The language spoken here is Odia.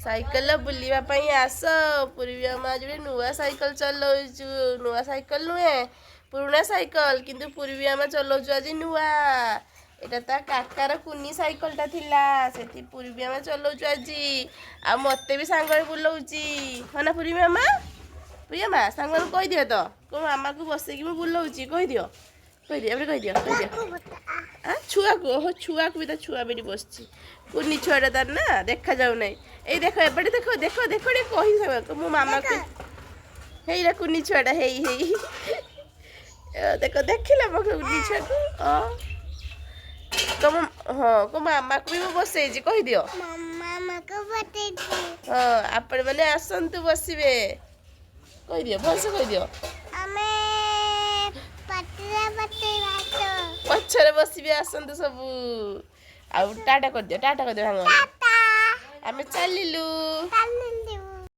ସାଇକେଲ ବୁଲିବା ପାଇଁ ଆସ। ପୂର୍ବୀ ମାମା ଆଜି ଗୋଟେ ନୂଆ ସାଇକେଲ ଚଲାଉଛୁ। ନୂଆ ସାଇକେଲ ନୁହେଁ, ପୁରୁଣା ସାଇକେଲ, କିନ୍ତୁ ପୂର୍ବୀ ମାମା ଚଲାଉଛୁ ଆଜି ନୂଆ। ଏଇଟା ତା କାକାର କୁନି ସାଇକେଲଟା ଥିଲା, ସେଠି ପୂର୍ବୀ ମାମା ଚଲାଉଛୁ ଆଜି। ଆଉ ମତେ ବି ସାଙ୍ଗରେ ବୁଲଉଛି। ହଁ ନା ପୂର୍ବୀ ମାମା? ପ୍ରିୟ ମା, ସାଙ୍ଗମାନଙ୍କୁ କହିଦିଅ ତ, କୋଉ ମାମାକୁ ବସେଇକି ମୁଁ ବୁଲଉଛି, କହିଦିଅ, କହିଦିଅ, ଏପଟେ କହିଦିଅ, କହିଦିଅ। ଆ ଛୁଆକୁ, ଓହୋ, ଛୁଆକୁ ବି, ତା ଛୁଆ ବି ଏଠି ବସିଛି। କୁନି ଛୁଆଟା ତାର ନା ଦେଖାଯାଉ ନାହିଁ। ଏଇ ଦେଖ, ଏପଟେ ଦେଖ, ଦେଖ, ଦେଖ ଟିକେ, କହି ମୋ ମାମାକୁ। ହେଇରା କୁନି ଛୁଆଟା, ହେଇ ହେଇ, ଦେଖ, ଦେଖିଲା ମୋ କୁନି ଛୁଆକୁ। ଅ ତମ, ହଁ, କୋ ମାମାକୁ ବି ମୁଁ ବସେଇଛି, କହିଦିଅ। ମାମାକୁ ବସେଇଛି। ହଁ, ଆପଣ ମାନେ ଆସନ୍ତୁ, ବସିବେ, କହିଦିଅ, ଭଲସେ କହିଦିଅ। ଆମେ ପଛରେ ବସେଇବା ତ। ପଛରେ ବସିବେ, ଆସନ୍ତୁ ସବୁ। ଆଉ ଟାଟା କରିଦିଅ, ଟାଟା କରିଦିଅ ସାଙ୍ଗମାନେ। ଟାଟା। ଆମେ ଚାଲିଲୁ। ଟାଟା।